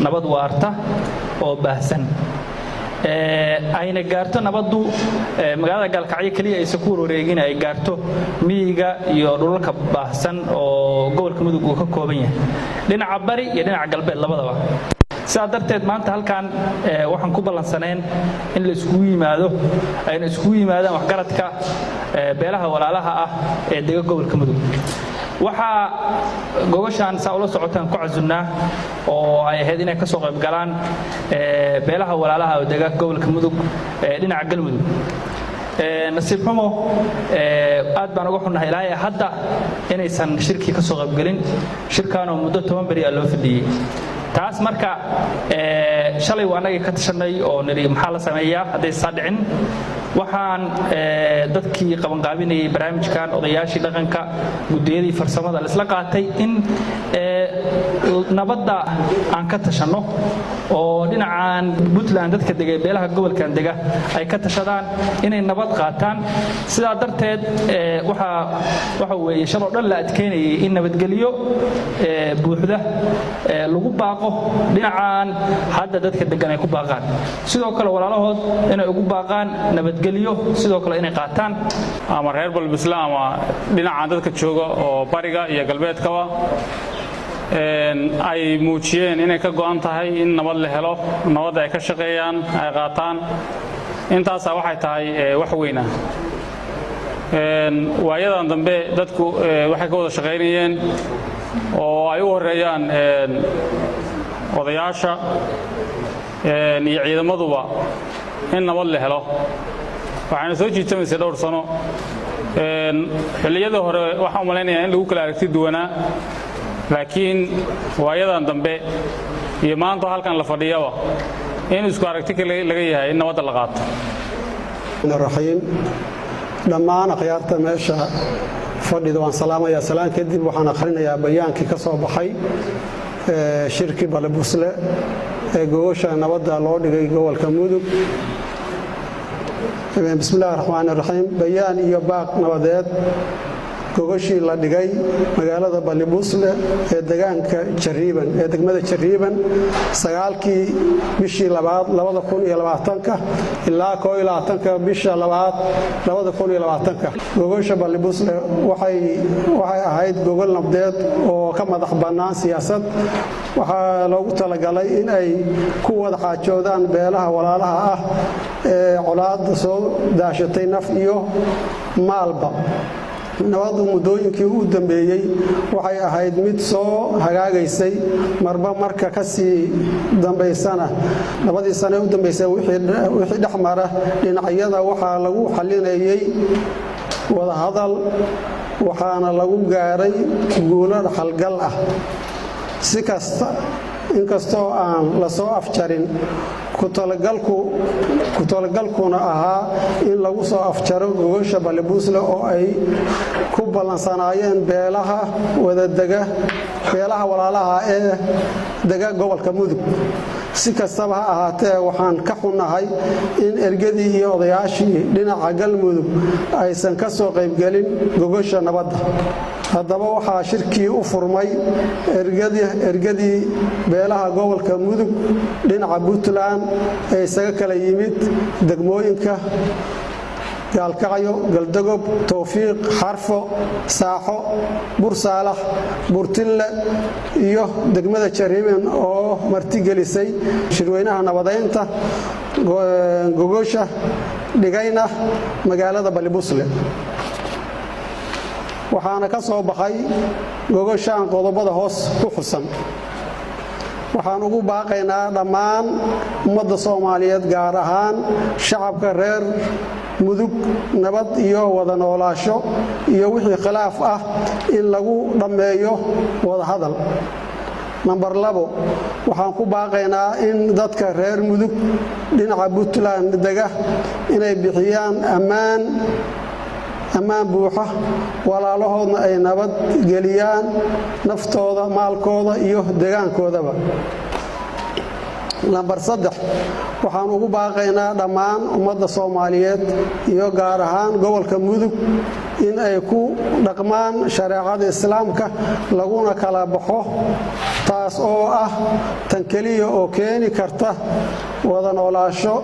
Nabad waarta oo baahsan ayna gaarto nabaddu magaalada Gaalkacyo keliya aysan ku warwareegin, ay gaarto miyiga iyo dhulalka baahsan oo gobolka Mudug uu ka kooban yahay, dhinaca bari iyo dhinaca galbeed labadaba. Sidaa darteed maanta halkan waxaan ku ballansaneen in la iskugu yimaado, ayna iskugu yimaadaan waxgaradka beelaha walaalaha ah ee dega gobolka Mudug. Waxaa gogoshaan saa ula socotaan ku casunnaa oo ay ahayd inay ka soo qayb galaan beelaha walaalaha oo dega gobolka Mudug ee dhinaca Galmudug. Nasiib xumo, aad baan uga xunnahay ilaa hadda inaysan shirkii ka soo qaybgelin, shirkaanoo muddo 10 beri a loo fadhiyey. Taas marka shalay waa annagii ka tashanay oo nidhi, maxaa la sameeyaa hadday saa dhicin? Waxaan dadkii qabanqaabinayay barnaamijkan, odayaashii dhaqanka, guddiyadii farsamada, laisla qaatay in nabadda aan ka tashanno oo dhinacan Puntland dadka dega, beelaha gobolkan dega, ay ka tashadaan inay nabad qaataan. Sidaa darteed waxaa waxa weeye shaloo dhan la adkeynayay in nabadgelyo buuxda lagu baaqo, dhinacan hadda dadka degan ay ku baaqaan, sidoo kale walaalahood inay ugu baaqaan nabadgelyo, sidoo kale inay qaataan. Ama reer Balbisla ama dhinacan dadka jooga oo bariga iyo galbeedkaba ay muujiyeen inay ka go'an tahay in nabad la helo, nabadda ay ka shaqeeyaan, ay qaataan. Intaasaa waxay tahay wax weyn ah. Waayadan dambe dadku waxay ka wada shaqaynayeen oo ay u horreeyaan odayaasha iyo ciidamaduba in nabad la helo. Waxaana soo jiitamaysay dhowr sano. Xilliyadii hore waxaan u malaynayaa in lagu kala aragti duwanaa, laakiin waayadan dambe iyo maanta halkan la fadhiyaba in isku aragti laga yahay in nabadda la qaato. Raxiim. Dhammaan akhyaarta meesha fadhida waan salaamayaa. Salaan kadib, waxaan akhrinayaa bayaankii ka soo baxay shirkii Balibusle ee gogosha nabadda loo dhigay gobolka Mudug. Bismi illahi raxmaan iraxiim. Bayaan iyo baaq nabadeed, gogoshii la dhigay magaalada Balibusle ee degaanka Jariiban ee degmada Jariiban 9-kii bishii labaad 2020-ka ilaa 21-ka bisha labaad 2020-ka. Gogosha Balibusle waxay ahayd gogol nabdeed oo ka madax bannaan siyaasad. Waxaa loogu talagalay in ay ku wada xaajoodaan beelaha walaalaha ah ee colaadda soo daashatay naf iyo maalba. Nabaddu muddooyinkii u dambeeyey waxay ahayd mid soo hagaagaysay marba marka ka sii dambaysana. 2dii sane u dambaysay wixii dhex mara dhinacyada waxaa lagu xalinayay wadahadal, waxaana lagu gaaray guulo dhaxalgal ah. Si kasta, inkastoo aan la soo afjarin, ku talagalkuna ahaa in lagu soo afjaro gogosha Balibusle oo ay ku ballansanaayeen beelaha wadadega, beelaha walaalaha ee dega gobolka Mudug. Si kastaba ha ahaatee, waxaan ka xunnahay in ergadii iyo odayaashii dhinaca Galmudug aysan ka soo qaybgelin gogosha nabadda. Haddaba waxaa shirkii u furmay ergadii beelaha gobolka Mudug dhinaca Puntland ee isaga kala yimid degmooyinka Gaalkacyo, Galdogob, Towfiiq, Xarfo, Saaxo, Bursaalax, Burtinle iyo degmada Jariiban oo martigelisay shirweynaha nabadeynta, gogosha dhigayna magaalada Balibusle. Waxaana ka soo baxay gogoshaan qodobada hoos ku xusan. Waxaan ugu baaqaynaa dhammaan ummadda Soomaaliyeed, gaar ahaan shacabka reer Mudug, nabad iyo wada noolaasho iyo wixii khilaaf ah in lagu dhammeeyo wadahadal. Nambar 2, waxaan ku baaqaynaa in dadka reer Mudug dhinaca Puntland dega inay bixiyaan ammaan buuxa, walaalahoodna ay nabad geliyaan naftooda, maalkooda iyo degaankoodaba. Lambar 3, waxaan ugu baaqaynaa dhammaan ummadda Soomaaliyeed iyo gaar ahaan gobolka Mudug in ay ku dhaqmaan shareecada Islaamka, laguna kala baxo tafaariiq. Taas oo ah tan keliya oo keeni karta wada noolaasho,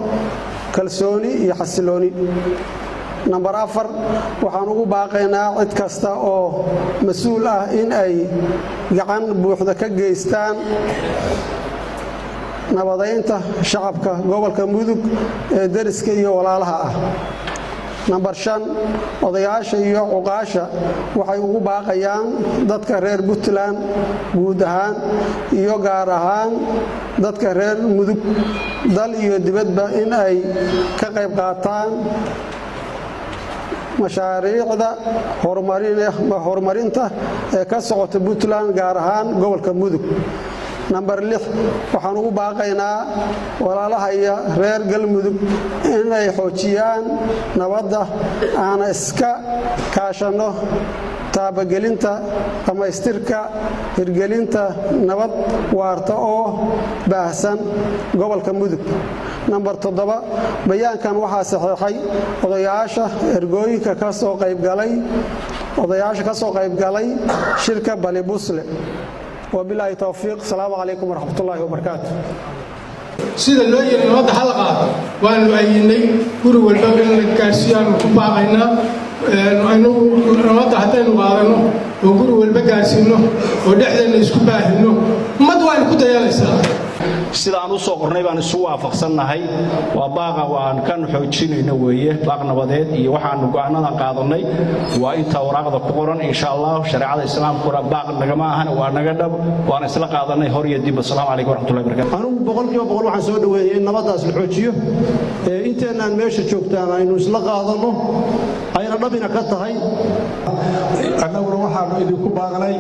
kalsooni iyo xasilooni. Nambar 4, waxaan ugu baaqaynaa cid kasta oo mas-uul ah in ay gacan buuxda ka geystaan nabadaynta shacabka gobolka Mudug ee deriska iyo walaalaha ah. Nambar 5, odayaasha iyo cuqaasha waxay ugu baaqayaan dadka reer Puntland guud ahaan iyo gaar ahaan dadka reer Mudug, dal iyo dibadba, in ay ka qayb qaataan mashaariicda horumarinta ee ka socota Puntland, gaar ahaan gobolka Mudug. Nambar 6, waxaan ugu baaqaynaa walaalahaya reer Galmudug inay xoojiyaan nabadda, aana iska kaashanno taabagelinta dhammaystirka hirgelinta nabad waarta oo baahsan gobolka Mudug. Nambar 7, bayaankan waxaa saxeexay odayaasha ergooyinka kasoo qaybgalay, odayaasha ka soo qaybgalay shirka Balibusle. Wabilaahi towfiiq. Asalaamu calaykum waraxmatullaahi wabarakaatu. Sida loo yiri nabadda hala qaato, waanu ayinay. Guri walba in la gaarsiiyaanu ku baaqaynaa. Inagu nabadda haddaynu qaadano oo guri walba gaarsiino oo dhexdeenna isku baahino, ummad waaynu ku dayaalaysaa. Sida aan u soo qornay baan isu waafaqsannahay. Waa baaqa waan kan xoojinayno weeye, baaq nabadeed iyo waxaanu go'aanadan qaadannay waa intaa waraaqda ku qoran, insha Allah. Shareecada Islaamkuna baaq nagama ahan, waa naga dhab, waana isla qaadanay hor iyo dib. Asalaamu calaykum waraxmatullahi barakatu. Anigu 100% waxaan soo dhoweeyey in nabaddaas la xoojiyo, ee inteennaan meesha joogtaan aynu isla qaadanno, ayna dhabina ka tahay. Annaguna waxaannu idinku baaqnay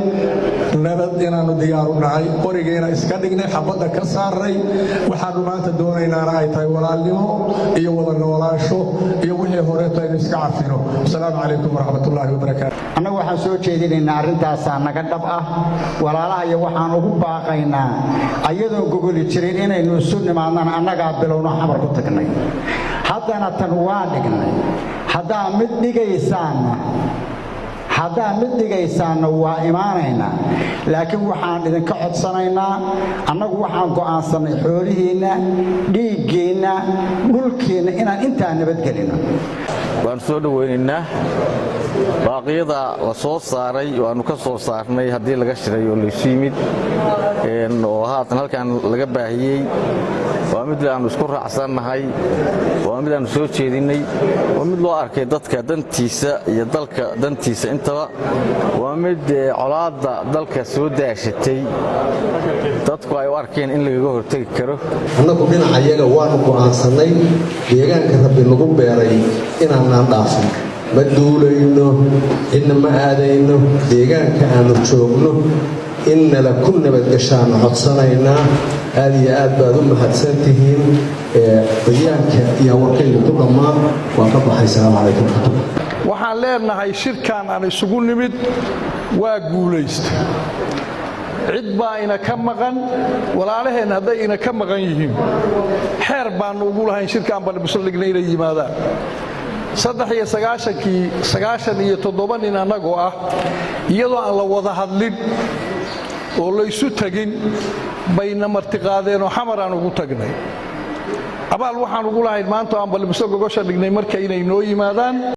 nabad inaannu diyaaru nahay, qorigiina iska dhignay, xabadda ka saarnay. Waxaannu maanta doonaynaana ay tahay walaalnimo iyo wada noolaansho iyo wixii horeeto aynu iska cafino. Asalaamu calaykum waraxmatullaahi wabarakaatu. Annagu waxaan soo jeedinaynaa arrintaasaa naga dhab ah. Walaalaha iyo waxaan ugu baaqaynaa, ayadoon gogoli jirin inaynu isu nimaadnaan, annagaa bilowno, Xamar ku tagnay. Haddana tan waa dhignay. Haddaa mid dhigaysaanna waa imaanaynaa, laakiin waxaan idinka codsanaynaa, annagu waxaan go'aansannay xoolihiinna, dhiiggiinna, dhulkiinna inaan intaa nabadgelino. Waannu soo dhowaynaynaa baaqyada la soo saaray. Waannu ka soo saarnay haddii laga shiray oo laysu yimid oo haatan halkan laga baahiyey. Waa mid aannu isku raacsannahay, waa mid aannu soo jeedinnay, waa mid loo arkay dadka dantiisa iyo dalka dantiisa intaba. Waa mid colaadda dalka soo daashatay dadku ay u arkeen in lagaga hortegi karo. Annagu dhinacayaga waanu go'aansannay deegaanka Rabbi nagu beeray inaanaan dhaafin. Ma duulayno, cidna ma aadayno. Deegaanka aannu joogno in nala ku nabadgashaannu codsanaynaa. Aad iyo aad baad u mahadsan tihiin. Bayaanka iyo warkayga ku dhammaan waan ka baxay. Asalaamu calaykum waraxmatullah. Waxaan leenahay shirkan aan isugu nimid waa guulaysta. Cid baa ina ka maqan. Walaalaheen hadday ina ka maqan yihiin, xeer baannu ugu lahayn shirkaan Balibusla dhignay inay yimaadaan. 93-kii, 97 nin annagoo ah, iyadoo aan la wada hadlin oo laysu tegin bayna martiqaadeenoo Xamar aan ugu tagnay. Abaal waxaan ugu lahayn maanta aan Balibuslo gogosha dhignay marka inay noo yimaadaan.